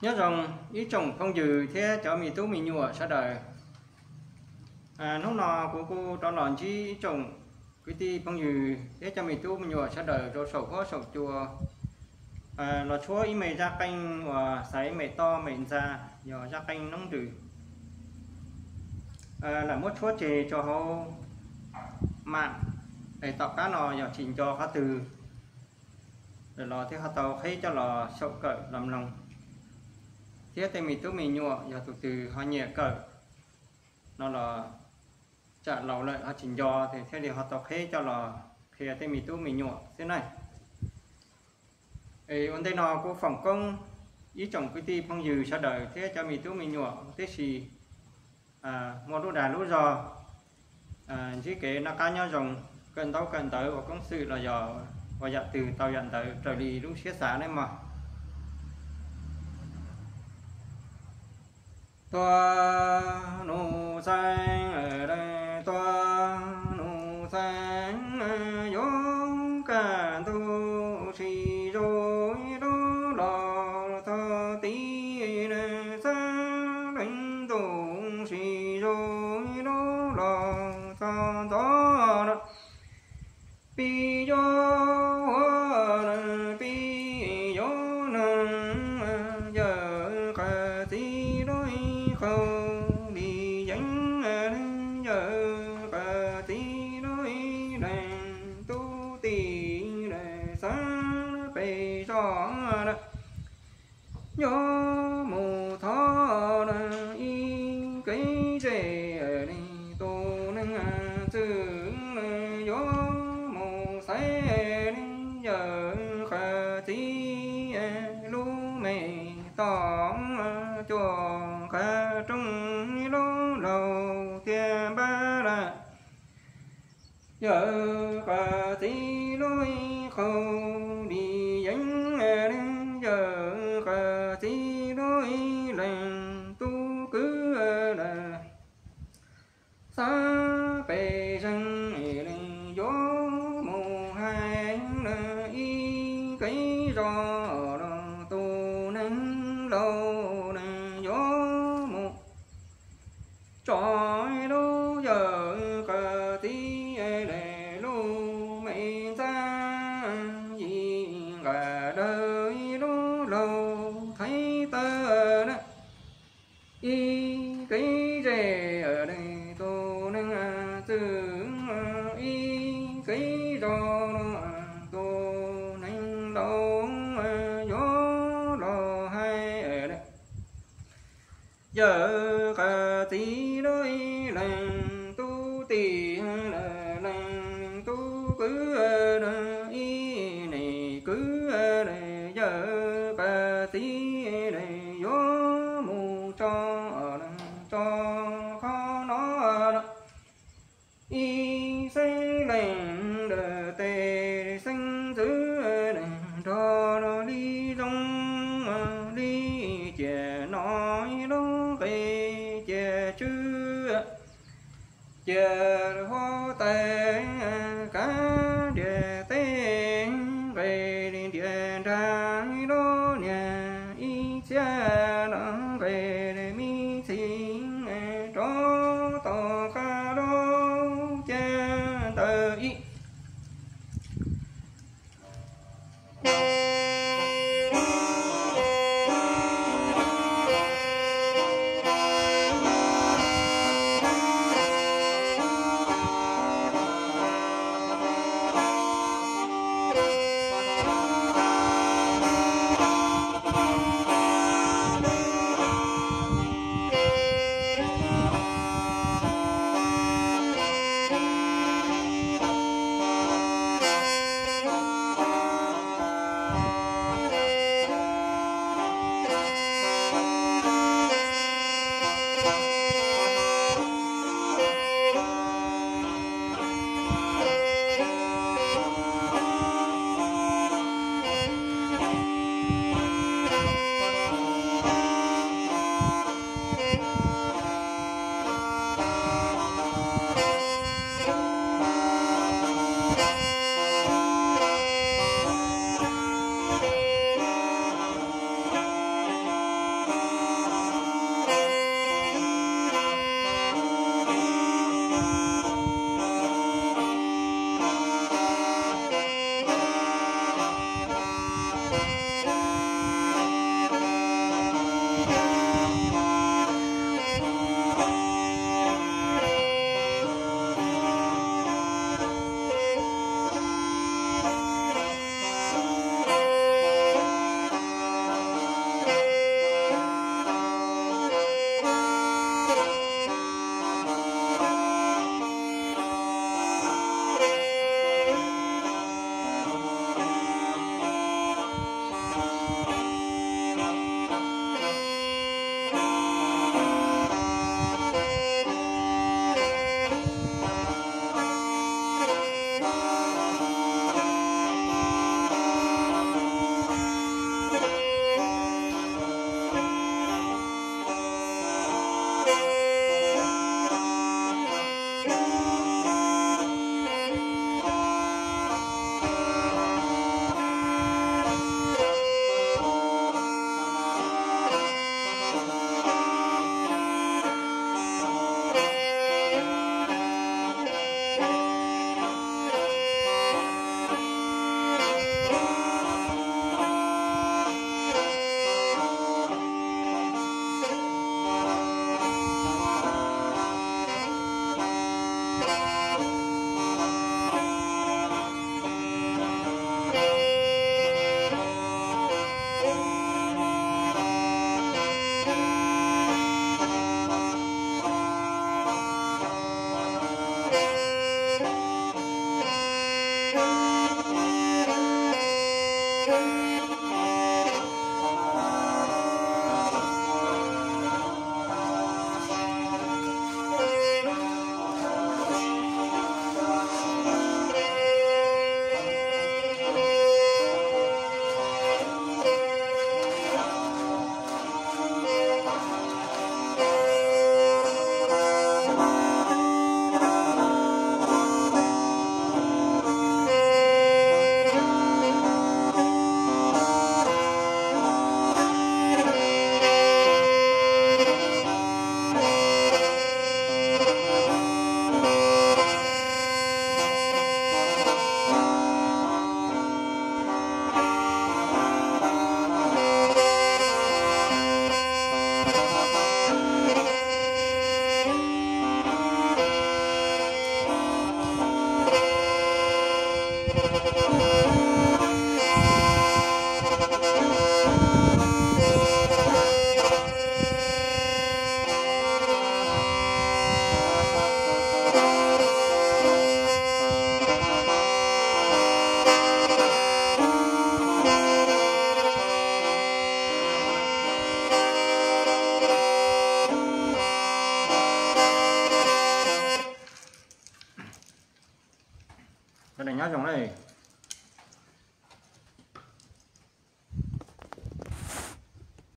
Nyob zoo ib tsoom phooj ywg thiab cov me tub me nyuam sawv daws. Hnub no kuv kuj rov los ntsib ib tsoom kwv tij phooj ywg thiab cov me tub me nyuam sawv daws rau saum huab saum cua, los tshuab ib me zaj qeej uas xaiv me toj me ntxa, yog zaj qeej noob nrws. Lam muab tshuab tseg rau hauv mam, es tom qab no yog tsis nco qhov twg los thiaj ho tau qheb coj los xyaum kawm los mloog, thiab tej me tub me nyuam yog tus twg ho nyiam kawm no los tsam laus lawm ho tsis nco, thiaj li ho tau qheb coj los qhia tej me tub me nyuam xwb na. Es ua ntej no kuj foom koob ib tsoom kwv tij phooj ywg sawv daws thiab cov me tub me nyuam tib si, muaj lub dag lub zog, ntsib kev noj qab nyob zoo, kawm ntaub kawm ntawv ua koob xwm los yog ua yam twg tau yam ntawd raws li lub siab xav nawb mog. Tuag nus xeeb, tuag nus xeeb, yuav kaj ntug sis zoo ib lub los txog tid, xab leej ntuj sis zoo ib lub los txog ntxov no. Pib yuav ua, pib yuav neeg, yawm qhov txiv lub ib qho li yeeb, yawm qhov txiv lub ib leeg tub tim lawm xab pem zos na. Yuav mus thov ib kev zej li tus neeg txwj, yuav mus xaiv li yawm qhov txiv lub me toj, cuaj qhov rooj lub laug tiag npab lawm. Yawm qhov txiv lub ib qho li yeeb, yawm qhov txiv lub ib leeg tub kwv lawm. Xab pem zeeg li yuav mus hais ib kev zos los tus neeg laus yuav mus tso lub yawm qhov txiv lub me ntxa, yim nqas dawb ib lub laug thaiv tawm na. Ib kev zej li tus neeg txwj, ib kev zos los tus neeg laus yuav los hais. Yawm qhov txiv lub ib leeg tub tim, leeg tub kwv ib niam kwv, yawm qhov txiv yuav mus tso, tso qhov no ib xeeb leej ntawm tes xeeb ntxwv, nrog li zoo li ciam no ib lub nqe ciam tswv, ciam huab tais kav ntiam teb, nqe li ntiam nrag ib lub niag ib txhiab no, nqe li me txhij rov tau qab lub ciaj ntawd ib Nyob zoo na.